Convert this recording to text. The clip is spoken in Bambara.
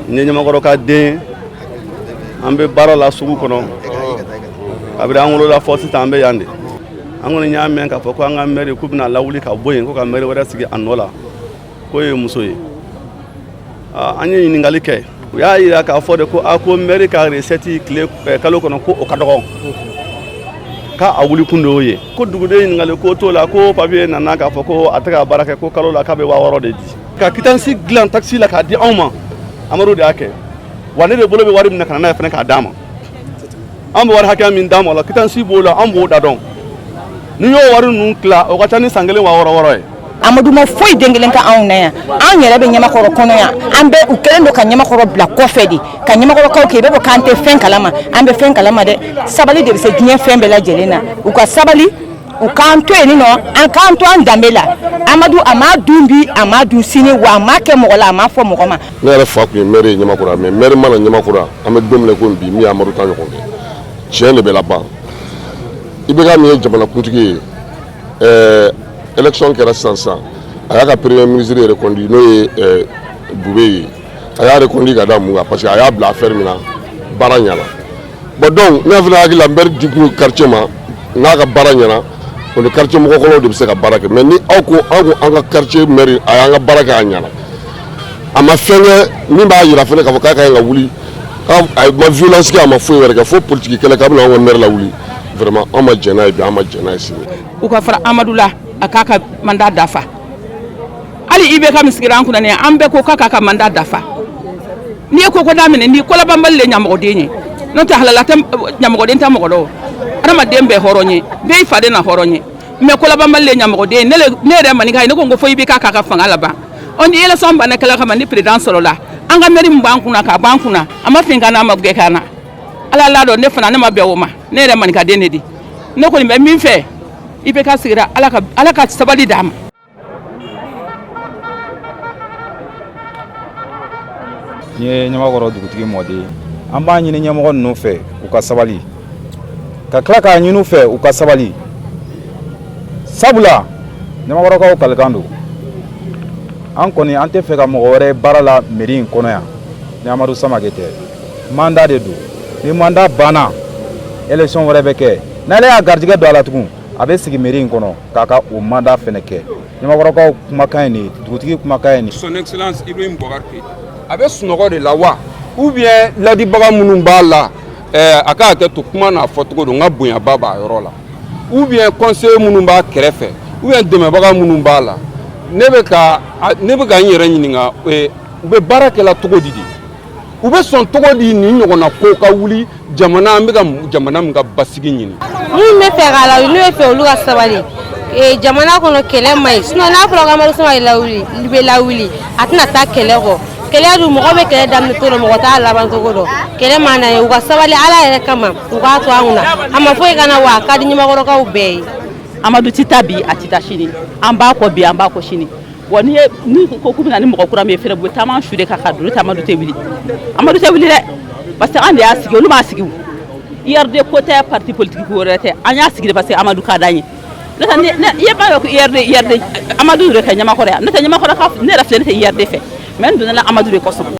N ye Ɲamakɔrɔ ka den, an bɛ baara la sugu kɔnɔ. Kabini an wolola fɔ sisan, an bɛ yan de. An kɔni y'a mɛn k'a fɔ ko an ka maire k'u bɛna lawuli ka bɔ yen, ko ka maire wɛrɛ sigi a nɔ la, k'o ye muso ye. An ye ɲininkali kɛ, u y'a jira k'a fɔ de ko a ko maire ka recette tile kalo kɔnɔ, ko o ka dɔgɔ, k'a a wuli kun de y'o ye. Ko duguden ɲininkali ko t'o la, ko papier nana k'a fɔ ko a tɛ ka baara kɛ, ko kalo la k'a bɛ 6000 de di. Ka quittance dilan taxe la k'a di anw ma, Amadu de y'a kɛ. Wa ne de bolo bɛ wari minɛ ka na n'a ye fana k'a d'a ma. An bɛ wari hakɛya min d'a ma o la, quittance b'o la, an b'o da dɔn. N'i y'o wari ninnu tila, o ka ca ni san kelen 6000 ye. Amadu ma foyi den kelen ka anw na yan. Anw yɛrɛ bɛ Ɲamakɔrɔ kɔnɔ yan, an bɛ u kɛlen don ka Ɲamakɔrɔ bila kɔfɛ de, ka Ɲamakɔrɔkaw kɛ i b'a fɔ k'an tɛ fɛn kalama. An bɛ fɛn kalama dɛ. Sabali de bɛ se diɲɛ fɛn bɛɛ lajɛlen na. U ka sabali, u k'an to yen nɔ, an k'an to an danbe la. Amadu a m'a dun bi, a m'a dun sini, wa a m'a kɛ mɔgɔ la, a m'a fɔ mɔgɔ ma. Ne yɛrɛ fa tun ye maire ye Ɲamakɔrɔ, mais maire ma na Ɲamakɔrɔ, an bɛ don min na ko bi, min ye Amadu ta ɲɔgɔn kɛ. Tiɲɛ de bɛ laban. IBK min ye jamanakuntigi ye, élection kɛra sisan sisan, a y'a ka premier ministre reconduit, n'o ye Bube ye. A y'a reconduit ka da mun kan? Parce que a y'a bila affaire min na, baara ɲɛna. Bon, donc ne fana hakili la, maire di kun quartier ma, n'a ka baara ɲɛna, o ni quartier mɔgɔkɔrɔw de bɛ se ka baara kɛ. Mais ni aw ko aw ko an ka quartier maire, a y'an ka baara kɛ, a ɲɛna, a ma fɛn kɛ min b'a yira fana k'a fɔ k'a ka ɲi ka wuli, a ma violence kɛ, a ma foyi wɛrɛ kɛ, fo politique kɛlɛ k'a bɛna anw ka maire lawuli, vraiment anw ma jɛn n'a ye bi, an ma jɛn n'a ye sini. U ka fara Amadu la, a k'a ka mandat dafa. Hali IBK min sigira an kunna nin ye, an bɛɛ ko k'a k'a ka mandat dafa. N'i ye koko daminɛ ni kolabanbali le ɲamɔgɔden ye, n'o tɛ halala tɛ ɲamɔgɔden tɛ mɔgɔ dɔn. Adamaden bɛɛ hɔrɔn ye, bɛɛ y'i faden na hɔrɔn ye, mais kolabanbali le ɲamɔgɔden ye. Ne yɛrɛ maninka ye, ne ko n ko fo IBK k'a ka fanga laban. Ɔ ni élection banna kɛla kama, ni président sɔrɔla, an ka maire min b'an kunna k'a b'an kunna, a ma fin ka n'a ma gɛn ka na. Ala l'a dɔn, ne fana ne ma bɛn o ma. Ne yɛrɛ maninkaden de di. Ne kɔni bɛ min fɛ, IBK sigira, Ala ka sabali d'a ma. N ye Ɲamakɔrɔ dugutigi mɔden. An b'a ɲini ɲɛmɔgɔ ninnu fɛ, u ka sabali, ka tila k'a ɲini u fɛ, u ka sabali, sabula Ɲamakɔrɔkaw kalikan don. An kɔni an tɛ fɛ ka mɔgɔ wɛrɛ baara la mairie in kɔnɔ yan ni Amadu Samake tɛ. Mandat de don. Ni mandat banna, élection wɛrɛ bɛ kɛ. N'ale y'a garijɛgɛ don a la tugun, a bɛ sigi mairie in kɔnɔ k'a ka o mandat fɛnɛ kɛ. Ɲamakɔrɔkaw kumakan ye nin ye, dugutigi kumakan ye nin. Son Excellence Ibrahim Boubacar Keïta, a bɛ sunɔgɔ de la wa, ou bien ladibaga minnu b'a la, a ka hakɛ to kuma n'a fɔcogo don, n ka bonyaba b'a yɔrɔ la, ou bien conseiller minnu b'a kɛrɛfɛ, ou bien dɛmɛbaga minnu b'a la, ne bɛ ka n yɛrɛ ɲininka, u bɛ baara kɛla cogo di de? U bɛ sɔn cogo di nin ɲɔgɔnna ko ka wuli jamana, an bɛ ka jamana min ka basigi ɲini? Minnu bɛ fɛ k'a lawuli, n'u bɛ fɛ olu ka sabali. Jamana kɔnɔ kɛlɛ man ɲi, sinon n'a fɔra ko Amadu Samake lawuli, bɛ lawuli, a tɛna taa kɛlɛ kɔ. Kɛlɛ dun, mɔgɔ bɛ kɛlɛ daminɛ cogo dɔn, mɔgɔ t'a laban cogo dɔn. Kɛlɛ man d'an ye. U ka sabali Ala yɛrɛ kama, u k'a to an kunna. A ma foyi kana wa, a ka di Ɲamakɔrɔkaw bɛɛ ye. Amadu tɛ taa bi, a tɛ taa sini. An b'a kɔ bi, an b'a kɔ sini. Wa n'i ye ni ko k'u bɛna ni mɔgɔ kura min ye fɛnɛ, u bɛ taama su de kan ka don. Amadu tɛ wuli, Amadu tɛ wuli dɛ, parce que an de y'a sigi, olu m'a sigi. IRD ko tɛ, parti politique ko wɛrɛ tɛ, an y'a sigi de parce que Amadu ka d'an ye. N'o tɛ, ni i ye b'a dɔn ko IRD, IRD Amadu yɛrɛ kɛ Ɲamakɔrɔ yan. N'o tɛ, Ɲamakɔrɔ ka ne yɛrɛ filɛ, ne tɛ IRD fɛ, mais n donna la Amadu de kosɔn.